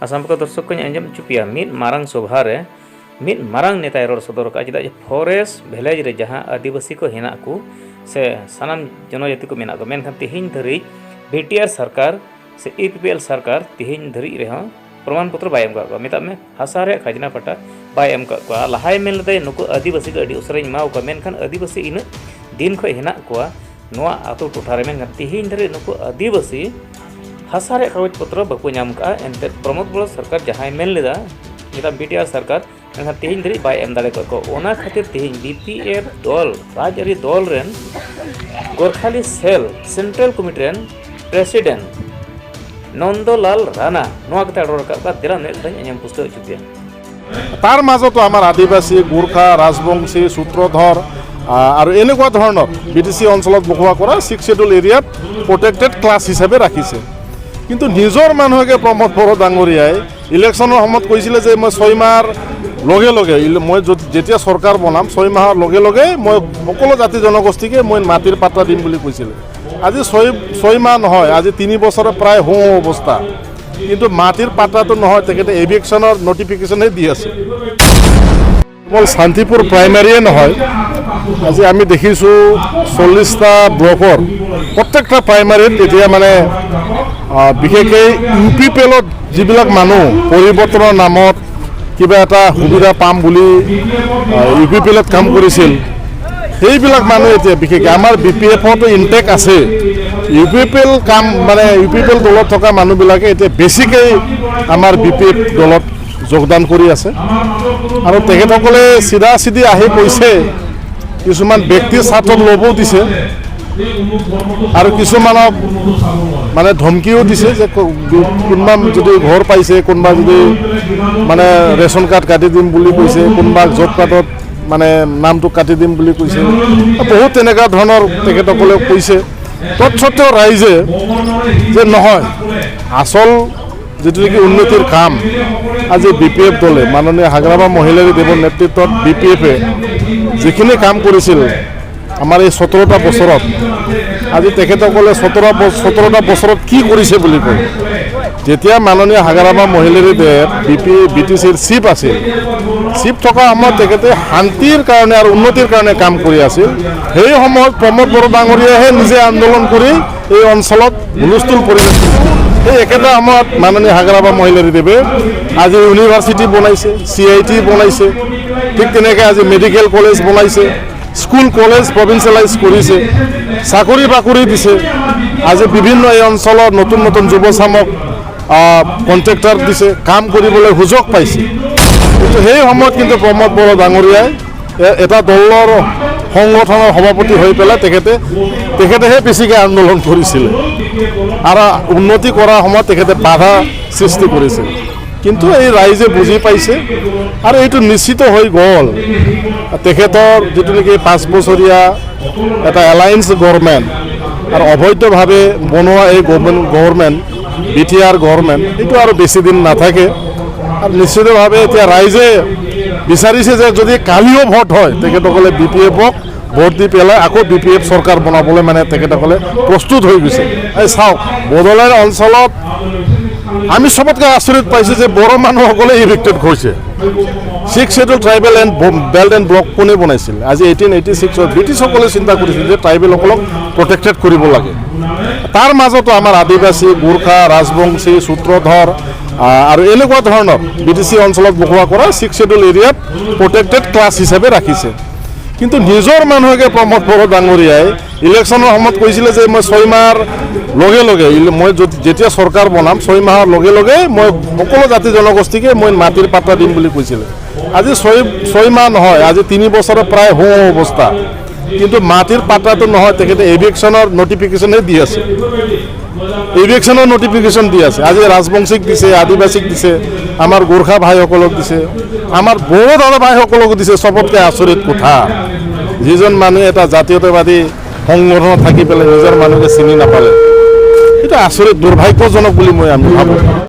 ᱟᱥᱟᱢ ᱠᱚ ᱫᱚᱨᱥᱚᱠ ᱠᱚᱧ ᱟᱸᱡᱚᱢ ᱦᱚᱪᱚ ᱯᱮᱭᱟ ᱢᱤᱫ ᱢᱟᱨᱟᱝ ᱥᱚᱵᱷᱟ ᱨᱮ ᱢᱤᱫ ᱢᱟᱨᱟᱝ ᱱᱮᱛᱟᱭ ᱨᱚᱲ ᱥᱚᱫᱚᱨ ᱟᱠᱟᱫᱼᱟ ᱪᱮᱫᱟᱜ ᱡᱮ ᱯᱷᱚᱨᱮᱥᱴ ᱵᱷᱤᱞᱮᱡᱽ ᱨᱮ ᱡᱟᱦᱟᱸ ᱟᱹᱫᱤᱵᱟᱹᱥᱤ ᱠᱚ ᱦᱮᱱᱟᱜ ᱠᱚ ᱥᱮ ᱥᱟᱱᱟᱢ ᱡᱚᱱᱚᱡᱟᱹᱛᱤ ᱠᱚ ᱢᱮᱱᱟᱜ ᱠᱚ ᱢᱮᱱᱠᱷᱟᱱ ᱛᱮᱦᱮᱧ ᱫᱷᱟᱹᱨᱤᱡ ᱵᱤ ᱴᱤ ᱟᱨ ᱥᱚᱨᱠᱟᱨ ᱥᱮ ᱤ ᱯᱤ ᱯᱤ ᱮᱞ ᱥᱚᱨᱠᱟᱨ ᱛᱮᱦᱮᱧ ᱫᱷᱟᱹᱨᱤᱡ ᱨᱮᱦᱚᱸ ᱯᱨᱚᱢᱟᱱ ᱯᱚᱛᱨᱚ ᱵᱟᱭ ᱮᱢ ᱠᱟᱜ ᱠᱚᱣᱟ ᱢᱮᱛᱟᱜ ᱢᱮ ᱦᱟᱥᱟ ᱨᱮᱭᱟᱜ ᱠᱷᱟᱡᱽᱱᱟ ᱯᱟᱴᱟ ᱵᱟᱭ ᱮᱢ ᱠᱟᱜ ᱠᱚᱣᱟ ᱞᱟᱦᱟᱭ ᱢᱮᱱ ᱞᱮᱫᱟᱭ ᱱᱩᱠᱩ ᱟᱹᱫᱤᱵᱟᱹᱥᱤ ᱠᱚ ᱟᱹᱰᱤ ᱩᱥᱟᱹᱨᱟᱧ ᱮᱢᱟᱣ ᱠᱚᱣᱟ ᱢᱮᱱᱠᱷᱟᱱ ᱟᱹᱫᱤᱵᱟᱹᱥᱤ ᱤᱱᱟᱹᱜ ᱫᱤᱱ ᱠᱷᱚᱱ ᱦᱮᱱᱟᱜ ᱠᱚᱣᱟ ᱱᱚᱣᱟ ᱟᱛᱳ ᱴᱚᱴᱷᱟ ᱨᱮ ᱢᱮᱱᱠᱷᱟᱱ ᱛᱮᱦᱮᱧ ᱫᱷᱟᱹᱨᱤᱡ ᱱᱩᱠᱩ ᱟᱹᱫᱤᱵᱟᱹᱥᱤ ᱦᱟᱥᱟ ᱨᱮᱭᱟᱜ ᱠᱟᱜᱚᱡᱽ ᱯᱚᱛᱨᱚ ᱵᱟᱠᱚ ᱧᱟᱢ ᱠᱟᱜᱼᱟ ᱮᱱᱛᱮᱫ ᱯᱨᱚᱢᱳᱫ ᱵᱚᱲᱚ ᱥᱚᱨᱠᱟᱨ ᱡᱟᱦᱟᱸᱭ ᱢᱮᱱ ᱞᱮᱫᱟ ᱢᱮᱛᱟᱜ ᱵᱤ ᱴᱤ ᱟᱨ ᱥᱚᱨᱠᱟᱨ ᱢᱮᱱᱠᱷᱟᱱ ᱛᱮᱦᱮᱧ ᱫᱷᱟᱹᱨᱤᱡ ᱵᱟᱭ ᱮᱢ ᱫᱟᱲᱮ ᱠᱟᱜ ᱠᱚᱣᱟ ᱚᱱᱟ ᱠᱷᱟᱹᱛᱤᱨ ᱛᱮᱦᱮᱧ ᱵᱤ ᱯᱤ ᱮᱯᱷ ᱫᱚᱞ ᱨᱟᱡᱽᱟᱹᱨᱤ ᱫᱚᱞ ᱨᱮᱱ ᱜᱳᱨᱠᱷᱟᱞᱤ ᱥᱮᱞ ᱥᱮᱱᱴᱨᱟᱞ ᱠᱚᱢᱤᱴᱤ ᱨᱮᱱ ᱯᱨᱮᱥᱤᱰᱮᱱᱴ ᱱᱚᱱᱫᱚᱞᱟᱞ ᱨᱟᱱᱟ ᱱᱚᱣᱟ ᱠᱟᱛᱷᱟ ᱨᱚᱲ ᱨᱟᱠᱟᱵ ᱠᱟᱜ ᱫᱮᱞᱟ ᱱᱩᱭᱟᱜ ᱠᱟᱛᱷᱟᱧ ᱟᱸᱡᱚᱢ ᱯᱩᱥᱴᱟᱹᱣ ᱦᱚᱪᱚ ᱯᱮᱭᱟ। তাৰ মাজতো আমাৰ আদিবাসী, গোৰ্খা, ৰাজবংশী, সূত্ৰধৰ আৰু এনেকুৱা ধৰণৰ বি টি চি অঞ্চলত বসবাস কৰা ছিক্স শ্বেডিউল এৰিয়াত প্ৰটেক্টেড ক্লাছ হিচাপে ৰাখিছে। কিন্তু নিজৰ মানুহকে প্ৰমোদ বড়ো ডাঙৰীয়াই ইলেকশ্যনৰ সময়ত কৈছিলে যে মই 6 মাহৰ লগে লগে মই যেতিয়া চৰকাৰ বনাম, 6 মাহৰ লগে লগে মই সকলো জাতি জনগোষ্ঠীকে মই মাটিৰ পাত্ৰা দিম বুলি কৈছিলে। আজি 6 মাহ নহয়, আজি 3 বছৰে প্ৰায় হওঁ অৱস্থা। কিন্তু মাটিৰ পাত্ৰাটো নহয়, তেখেতে এভিকশ্যনৰ নটিফিকেশ্যনহে দি আছে। কেৱল শান্তিপুৰ প্ৰাইমাৰীয়ে নহয়, আজি আমি দেখিছোঁ 40টা ব্লকৰ প্ৰত্যেকটা প্ৰাইমাৰীত এতিয়া মানে বিশেষকৈ ইউ পি পি এলত যিবিলাক মানুহ পৰিৱৰ্তনৰ নামত কিবা এটা সুবিধা পাম বুলি ইউ পি পি এলত কাম কৰিছিল, সেইবিলাক মানুহ এতিয়া বিশেষকৈ আমাৰ বি পি এফতো ইনটেক আছে। ইউ পি পি এল কাম মানে ইউ পি পি এল দলত থকা মানুহবিলাকে এতিয়া বেছিকৈ আমাৰ বি পি এফ দলত যোগদান কৰি আছে আৰু তেখেতসকলে চিধা চিধি আহি কৈছে, কিছুমান ব্যক্তিৰ স্বাৰ্থত ল'বও দিছে আৰু কিছুমানক মানে ধমকিও দিছে যে কোনোবা যদি ঘৰ পাইছে, কোনোবা যদি মানে ৰেচন কাৰ্ড কাটি দিম বুলি কৈছে, কোনোবা জব কাৰ্ডত মানে নামটো কাটি দিম বুলি কৈছে। বহুত তেনেকুৱা ধৰণৰ তেখেতসকলে কৈছে। তৎসত্বেও ৰাইজে যে নহয়, আচল যিটো নেকি উন্নতিৰ কাম আজি বি পি এফ দলে মাননীয় হাগ্ৰামা মহিলাৰী দেৱৰ নেতৃত্বত বি পি এফে যিখিনি কাম কৰিছিল আমাৰ এই 17টা বছৰত, আজি তেখেতসকলে 17টা বছৰত কি কৰিছে বুলি কয়। যেতিয়া মাননীয় হাগ্ৰামা মহিলাৰী দেৱ বি টি চিৰ চিফ আছিল, চিফ থকা সময়ত তেখেতে শান্তিৰ কাৰণে আৰু উন্নতিৰ কাৰণে কাম কৰি আছিল। সেই সময়ত প্ৰমোদ বড়ো ডাঙৰীয়াহে নিজে আন্দোলন কৰি এই অঞ্চলত হুলস্থুল পৰিৱেশ কৰিছিল। সেই একেটা সময়ত মাননীয় হাগ্ৰামা মহিলাৰী দেৱে আজি ইউনিভাৰ্চিটি বনাইছে, চি I T বনাইছে, ঠিক তেনেকৈ আজি মেডিকেল কলেজ বনাইছে, স্কুল কলেজ প্ৰভিঞ্চিয়েলাইজ কৰিছে, চাকৰি বাকৰি দিছে। আজি বিভিন্ন এই অঞ্চলৰ নতুন নতুন যুৱচামক কণ্ট্ৰেক্টাৰ দিছে, কাম কৰিবলৈ সুযোগ পাইছে। কিন্তু সেই সময়ত কিন্তু প্ৰমোদ বড়ো ডাঙৰীয়াই এটা দলৰ সংগঠনৰ সভাপতি হৈ পেলাই তেখেতেহে বেছিকৈ আন্দোলন কৰিছিলে আৰু উন্নতি কৰাৰ সময়ত তেখেতে বাধা সৃষ্টি কৰিছিল। কিন্তু এই ৰাইজে বুজি পাইছে আৰু এইটো নিশ্চিত হৈ গ'ল, তেখেতৰ যিটো নেকি 5 বছৰীয়া এটা এলায়েন্স গভৰ্ণমেণ্ট আৰু অবৈধভাৱে বনোৱা এই government, B T R government, এইটো আৰু বেছি দিন নাথাকে। আৰু নিশ্চিতভাৱে এতিয়া ৰাইজে বিচাৰিছে যে যদি কালিও ভোট হয়, তেখেতসকলে বি পি এফক ভোট দি পেলাই আকৌ বি পি এফ চৰকাৰ বনাবলৈ মানে তেখেতসকলে প্ৰস্তুত হৈ গৈছে। এই চাওক, বড়োলেণ্ড অঞ্চলত আমি চবতকৈ আচৰিত পাইছোঁ যে বড়ো মানুহসকলে ইভিক্টেড হৈছে। Six Schedule Tribal and Belt and Block কোনে বনাইছিল? আজি 1886ত ব্ৰিটিছসকলে চিন্তা কৰিছিল যে ট্ৰাইবেলসকলক প্ৰটেক্টেড কৰিব লাগে। তাৰ মাজতো আমাৰ আদিবাসী, গোৰ্খা, ৰাজবংশী, সূত্ৰধৰ আৰু এনেকুৱা ধৰণৰ বি টি চি অঞ্চলত বসবাস কৰা ছিক্স শ্বেডিউল এৰিয়াত প্ৰটেক্টেড ক্লাছ হিচাপে ৰাখিছে। কিন্তু নিজৰ মানুহকে প্ৰমোদ বড়ো ডাঙৰীয়াই ইলেকশ্যনৰ সময়ত কৈছিলে যে মই 6 মাহৰ লগে লগে মই যেতিয়া চৰকাৰ বনাম, 6 মাহৰ লগে লগে মই সকলো জাতি জনগোষ্ঠীকে মই মাটিৰ পাত্ৰা দিম বুলি কৈছিলে। আজি 6 মাহ নহয়, আজি 3 বছৰে প্ৰায় হওঁ অৱস্থা। কিন্তু মাটিৰ পাত্ৰাটো নহয়, তেখেতে এভিকশ্যনৰ নটিফিকেশ্যনহে দি আছে, ইভিকশ্যনৰ নটিফিকেশ্যন দি আছে। আজি ৰাজবংশীক দিছে, আদিবাসীক দিছে, আমাৰ গোৰ্খা ভাইসকলক দিছে, আমাৰ বড়ো দাদা ভাইসকলকো দিছে। চবতকৈ আচৰিত কথা, যিজন মানুহে এটা জাতীয়তাবাদী সংগঠনত থাকি পেলাই নিজৰ মানুহকে চিনি নাপালে, সেইটো আচৰিত দুৰ্ভাগ্যজনক বুলি আমি ভাবোঁ।